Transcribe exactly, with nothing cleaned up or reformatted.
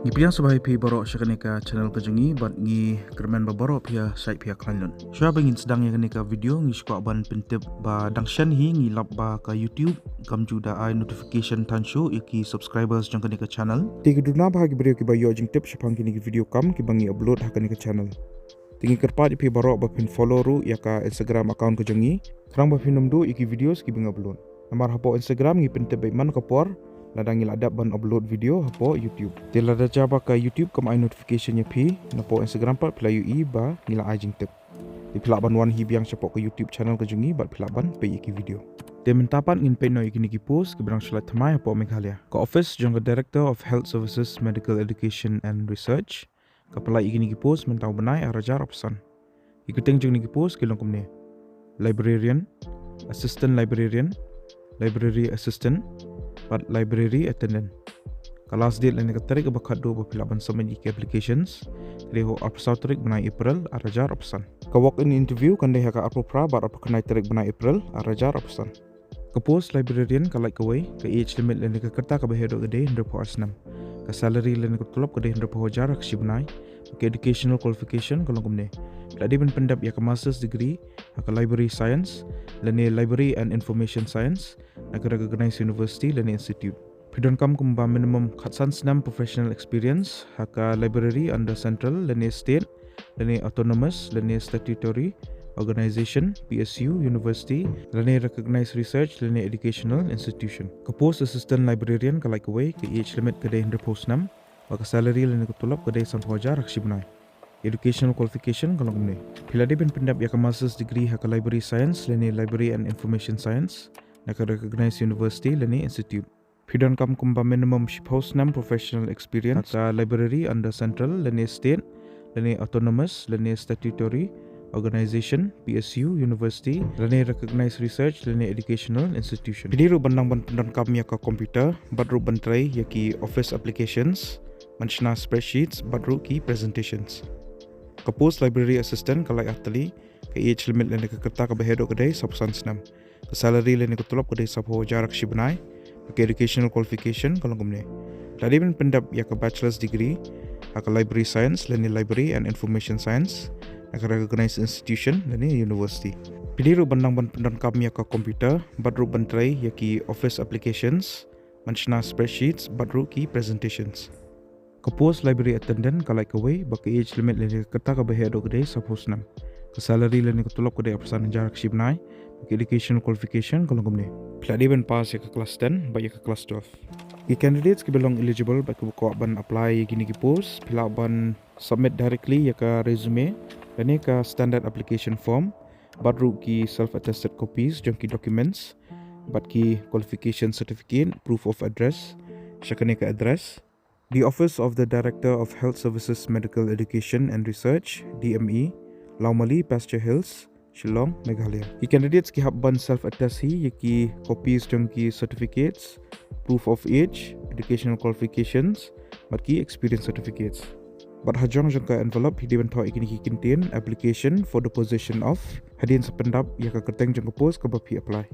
Ngi pdiang sngewbha ïa phi baroh sha kane ka channel ka jong ngi bad ngi kyrmen ba baroh phi ïa shait phi ïa khlaiñ lut. Shuwa ba ngin sdang ïa kane ka video ngi sngewbha ban pyntip ba dang shen hi ngi lap ba ka YouTube kam ju da ai notification tang shuh ïa ki subscribers jong kane ka channel. Te ki duna ba ha ki briew kiba ïoh jingtip shaphang kine ki video kam kiba ngi upload ha kane ka channel. Te ngi kyrpad ïa phi baroh ba phin follow ruh ïa ka Instagram account ka jong ngi. Khnang ba phin ym duh ïa ki videos kiba ngi upload. Namar hapoh Instagram ngi pyntip beit man ka por lada ngi la dep ban upload video hapoh YouTube. Te lada jia ba ka YouTube kam ai notification ïa phi, napoh Instagram pat phi la ïohi ba ngi la ai jingtip. Te phi lah ban wan hi biang shapoh ka YouTube channel ka jong ngi bad phi lah ban peit ïa ki video. Te mynta pat ngin peit noh ïa kine ki post kiba dang shu lait thymmai hapoh Meghalaya. Ka office jong ka Director of Health Services, Medical Education and Research ka pynlait ïa kine ki post mynta u bnai ar hajar arphew san. Ki kyrteng jong kine ki post ki long kumne: Librarian, Assistant Librarian, Library Assistant bad Library Attendant. Ka last date lane ka tarik ba khatduh ba phi lah ban submit ïa ki applications ka dei ha u arphew saw tarik bnai April ar hajar arphew san. Ka walk-in interview kan dei ha ka arphew phra bad arphew khyndai tarik bnai April ar hajar arphew san. Ka post librarian ka lait kawei, ka age limit lane ka rta kaba heh doh ka dei hynriewphew ar snem. Ka salary lane ka tulop ka dei hynriewphew hajar ha ka shi bnai. Ka educational qualification ka long kumne: phi la dei ban pyndep ïa ka master's degree ha ka library science lane library and information science na ka recognized university lane institute. Phi donkam kumba minimum khatsan snem professional experience ha ka library under central lane state lane autonomous lane statutory organization, P S U, university lane recognized research lane educational institution. Ka post assistant librarian ka lait kawei, ka age limit ka dei hynriewphew snem bad ka salary lane ka tulop ka dei sanphew hajar ha ka shi bnai. Educational qualification ka long kumne: phi la dei ban pyndep ïa ka master's degree ha ka library science lane library and information science na ka recognized university lane institute. Phi donkam kumba minimum shiphew snem professional experience ha ka library under central lane state lane autonomous lane statutory organization, P S U, university lane recognized research lane educational institution. Phi dei ruh ban nang ban pyndonkam ïa ka computer bad ruh ban trei ïa ki office applications, ban shna spreadsheets bad ruh ki presentations. Ka post library assistant ka lait ar tylli, ka age limit lane ka rta kaba heh doh ka dei sawphew san snem. Ka salary lane ka tulop ka dei sawphew hajar ha ka shi bnai. Ka educational qualification ka long kumne: phi la dei ban pyndep ïa ka bachelor's degree ha ka library science lane library and information science na ka recognized institution lane university. Phi dei ruh ban nang ban pyndonkam ïa ka computer bad ruh ban trei ïa ki office applications, ban shna spreadsheets bad ruh ki presentations. Ka post library attendant ka lait kawei bad ka age limit lane ka rta kaba heh doh ka dei sawphew snem. Ka salary lane ka tulop ka dei arphew san hajar ha ka shi bnai. Ka educational qualification ka long kumne: phi la dei ban pass ïa ka class ten bad ïa ka class twelve. Ki candidates kiba long eligible bad kiba kwah ban apply ïa kine ki post, phi lah ban submit directly ïa ka resume lane ka standard application form bad ruh ki self attested copies jong ki documents bad ki qualification certificate, proof of address sha kane ka address: The Office of the Director of Health Services, Medical Education and Research, D M E, Laumali Pasture Hills, Shillong, Meghalaya. Ki candidates ki hap ban self attest hi ïa ki copies jong ki certificates, proof of age, educational qualifications bad ki experience certificates. Bad hajrong jong ka envelope phi dei ban thoh ïa kine ki kyntien: application for the position of, hadien sa pyndap ïa ka kyrteng jong ka post kaba phi apply.